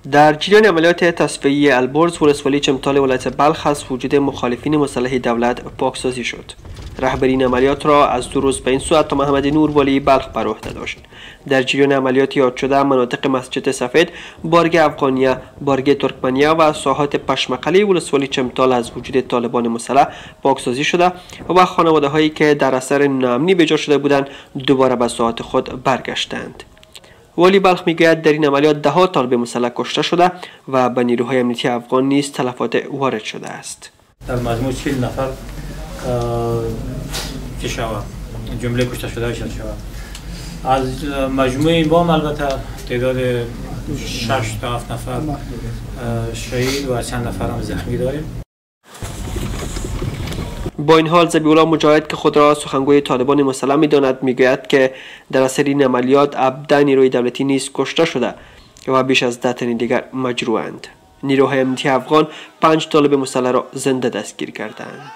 در جریان عملیات تصفیه البرز ولسوالی چمتال ولایت بلخ از وجود مخالفین مسلح دولت پاکسازی شد. رهبری این عملیات را از 2 روز به این سو عطا محمد نور والی بلخ بر عهده داشت. در جریان عملیات یاد شده مناطق مسجد سفید، بارگ افغانیه، بارگ ترکمنیه و ساحات پشمقلی ولسوالی چمتال از وجود طالبان مسلح پاکسازی شده و خانواده هایی که در اثر ناامنی بیجا شده بودند دوباره به ساحات خود برگشتند. والی بلخ میگوید در این عملیات ده ها طالب مسلح کشته شده و به نیروهای امنیتی افغان نیز تلفات وارد شده است. در مجموع 40 نفر که شود جمله کشته شده شود. از مجموع بام البته تعداد 6 تا 7 نفر شهید و چند نفر هم زخمی داریم. با این حال ذبیح الله مجاهد که خود را سخنگوی طالبان مسلح می‌داند میگوید که در اثر این عملیات 17 نیروی دولتی نیز کشته شده و بیش از 10 تن دیگر مجروحند. نیروهای امنیتی افغان 5 طالب مسلح را زنده دستگیر کردند.